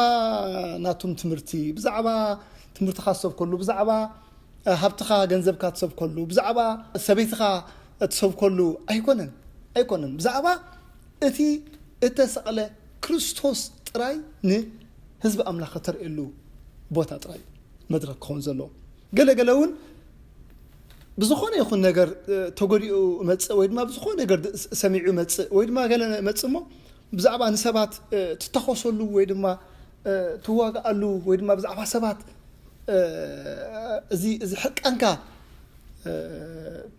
ናቶም ትምህርቲ፣ ብዛዕባ ትምህርትኻ ትሰብከሉ፣ ብዛዕባ ሃብትኻ ገንዘብካ ትሰብከሉ፣ ብዛዕባ ሰበይትኻ ትሰብከሉ ኣይኮነን ኣይኮነን። ብዛዕባ እቲ እተሰቕለ ክርስቶስ ጥራይ ንህዝቢ ኣምላኽ ከተርእየሉ ቦታ ጥራይ መድረክ ክኸውን ዘለዎ። ገለ ገለ እውን ብዝኾነ ይኹን ነገር ተጎዲኡ መፅእ ወይ ድማ ብዝኾነ ነገር ሰሚዑ መፅእ ወይ ድማ ገለ መፅእ እሞ ብዛዕባ ንሰባት ትተኸሰሉ ወይ ድማ ትዋግኣሉ ወይ ድማ ብዛዕባ ሰባት እዚ እዚ ሕቀንካ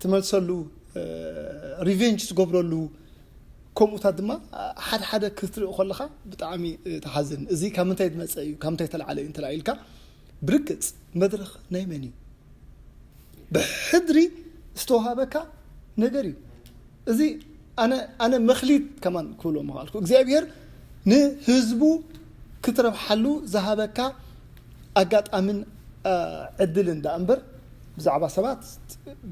ትመልሰሉ ሪቨንጅ ትገብረሉ ከምኡታት ድማ ሓደ ሓደ ክትርኢ ከለኻ ብጣዕሚ ትሓዝን። እዚ ካብ ምንታይ ዝመፀ እዩ ካብ ምንታይ ተለዓለ እዩ እንተለዓ ኢልካ ብርግፅ መድረኽ ናይ መን እዩ? ብሕድሪ ዝተዋሃበካ ነገር እዩ። እዚ ኣነ ኣነ መክሊት ከማን ክብሎ ምኽኣልኩ እግዚኣብሔር ንህዝቡ ክትረብሓሉ ዝሃበካ ኣጋጣምን ዕድልን ደኣ እምበር ብዛዕባ ሰባት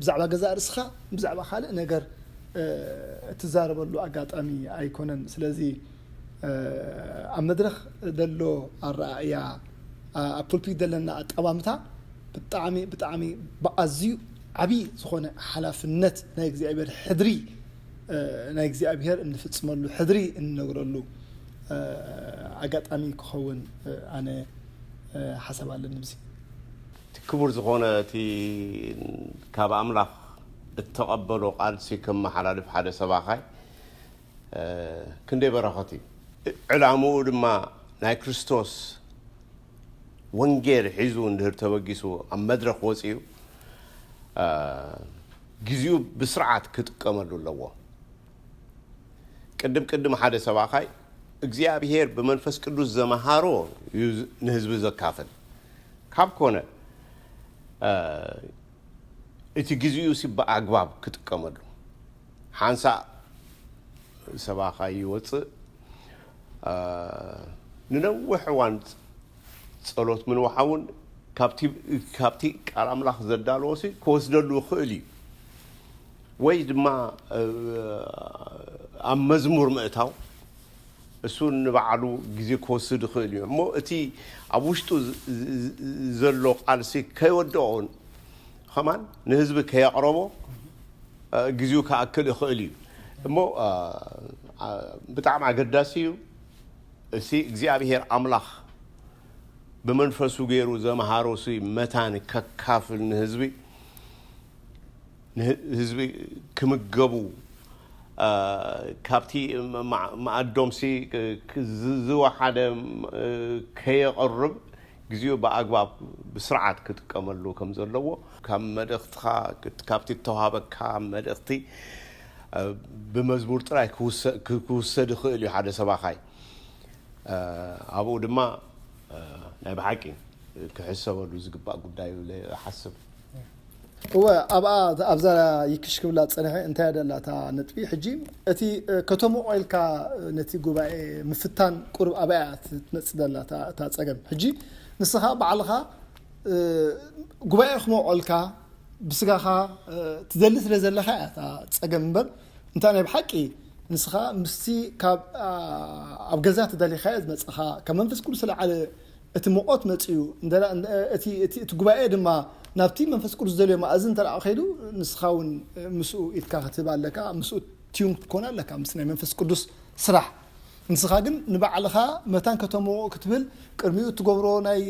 ብዛዕባ ገዛእ ርእስኻ ብዛዕባ ካልእ ነገር እትዛረበሉ ኣጋጣሚ ኣይኮነን። ስለዚ ኣብ መድረኽ ዘሎ ኣረኣእያ ኣብ ፑልፒት ዘለና ኣጠማምታ ብጣዕሚ ብጣዕሚ ብኣዝዩ ዓብዪ ዝኾነ ሓላፍነት ናይ እግዚኣብሔር ሕድሪ ናይ እግዚኣብሔር እንፍፅመሉ ሕድሪ እንነግረሉ ኣጋጣሚ ክኸውን ኣነ ሓሳብ ኣለኒ። ብዚ እቲ ክቡር ዝኾነ እቲ ካብ ኣምላኽ እተቐበሎ ቃልሲ ከመሓላልፍ ሓደ ሰባኻይ ክንደይ በረኸት እዩ። ዕላምኡ ድማ ናይ ክርስቶስ ወንጌል ሒዙ እንድህር ተበጊሱ ኣብ መድረኽ ወፂኡ ግዜኡ ብስርዓት ክጥቀመሉ ኣለዎ። ቅድም ቅድም ሓደ ሰባኻይ እግዚኣብሔር ብመንፈስ ቅዱስ ዘመሃሮ እዩ ንህዝቢ ዘካፍል ካብ ኮነ እቲ ግዜኡ ሲ ብኣግባብ ክጥቀመሉ ሓንሳእ ሰባኻ ይወፅእ ንነዊሕ እዋን ጸሎት ምንውሓውን ካብቲ ቃል ኣምላኽ ዘዳለዎ ሲ ክወስደሉ ይኽእል እዩ ወይ ድማ ኣብ መዝሙር ምእታው እሱ ንባዕሉ ግዜ ክወስድ ይኽእል እዩ እሞ እቲ ኣብ ውሽጡ ዘሎ ቃልሲ ከይወደኦን ከማን ንህዝቢ ከየቕረቦ ግዜኡ ክኣክል ይኽእል እዩ እሞ ብጣዕሚ ኣገዳሲ እዩ። እሲ እግዚኣብሔር ኣምላኽ ብመንፈሱ ገይሩ ዘምሃሮ ሲ መታን ከካፍል ንህዝቢ ንህዝቢ ክምገቡ ካብቲ መኣዶምሲ ዝወሓደ ከየቕርብ ግዜኡ ብኣግባብ ብስርዓት ክጥቀመሉ ከም ዘለዎ ካብ መልእኽትኻ ካብቲ እተዋሃበካ መልእኽቲ ብመዝሙር ጥራይ ክውሰድ ይኽእል እዩ ሓደ ሰባኻይ ኣብኡ ድማ ናይ ብሓቂ ክሕሰበሉ ዝግባእ ጉዳይ እዩ ሓስብ እወ ኣብኣ ኣብዛ ይክሽ ክብላ ፀንሐ እንታይ ደላ እታ ነጥቢ ሕጂ እቲ ከተምቆ ኢልካ ነቲ ጉባኤ ምፍታን ቁርብ ኣብያ ትመፅእ ደላ እታ ፀገም ሕጂ ንስኻ ባዕልኻ ጉባኤ ክመቆልካ ብስጋኻ ትደሊ ስለ ዘለኻ እያ እታ ፀገም እምበር እንታይ ናይ ብሓቂ ንስኻ ምስቲ ካብ ኣብ ገዛ ትደሊኻዮ ዝመፅኻ ካብ መንፈስ ቅዱስ ዝለዓለ እቲ ሙቐት መፅኡ እቲ ጉባኤ ድማ ናብቲ መንፈስ ቅዱስ ዝደልዮ መኣዝን እንተ ከይዱ ንስኻ እውን ምስኡ ኢድካ ክትህብ ኣለካ ምስኡ ቲዩን ክትኮን ኣለካ ምስ ናይ መንፈስ ቅዱስ ስራሕ ንስኻ ግን ንባዕልኻ መታን ከተምዎ ክትብል ቅድሚኡ እትገብሮ ናይ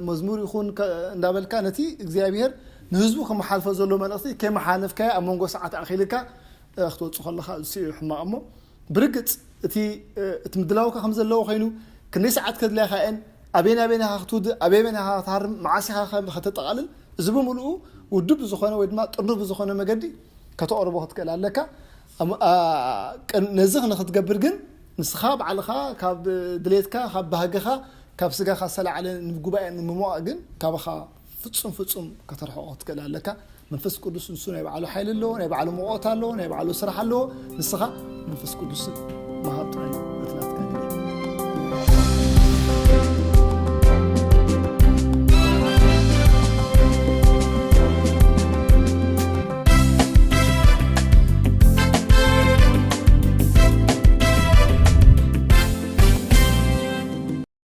መዝሙር ይኹን እንዳበልካ ነቲ እግዚኣብሄር ንህዝቡ ከመሓልፎ ዘሎ መልእኽቲ ከይመሓለፍካዮ ኣብ መንጎ ሰዓት ኣኺልካ ክትወፁ ከለኻ እሱ እዩ ሕማቕ እሞ ብርግፅ እቲ እቲ ምድላውካ ከም ዘለዎ ኮይኑ ክንደይ ሰዓት ከድልያካ እየን ኣበይን ኣበይን ኢኻ ክትውድእ ኣበይ ኣበይን ኢኻ ክትሃርም መዓስ ኢኻ ከተጠቓልል እዚ ብምልኡ ውዱብ ብዝኾነ ወይ ድማ ጥርኑፍ ብዝኾነ መገዲ ከተቕርቦ ክትክእል ኣለካ ነዚ ንክትገብር ግን ንስኻ ባዕልኻ ካብ ድሌትካ ካብ ባህግኻ ካብ ስጋኻ ዝተላዕለ ንጉባኤ ንምሞቕ ግን ካባኻ ፍጹም ፍጹም ከተርሕቆ ክትክእል ኣለካ መንፈስ ቅዱስ ንሱ ናይ ባዕሉ ሓይሊ ኣለዎ ናይ ባዕሉ መቆት ኣለዎ ናይ ባዕሉ ስራሕ ኣለዎ ንስኻ መንፈስ ቅዱስ ምሃብ ጥራይ እዩ እቲ ናትካ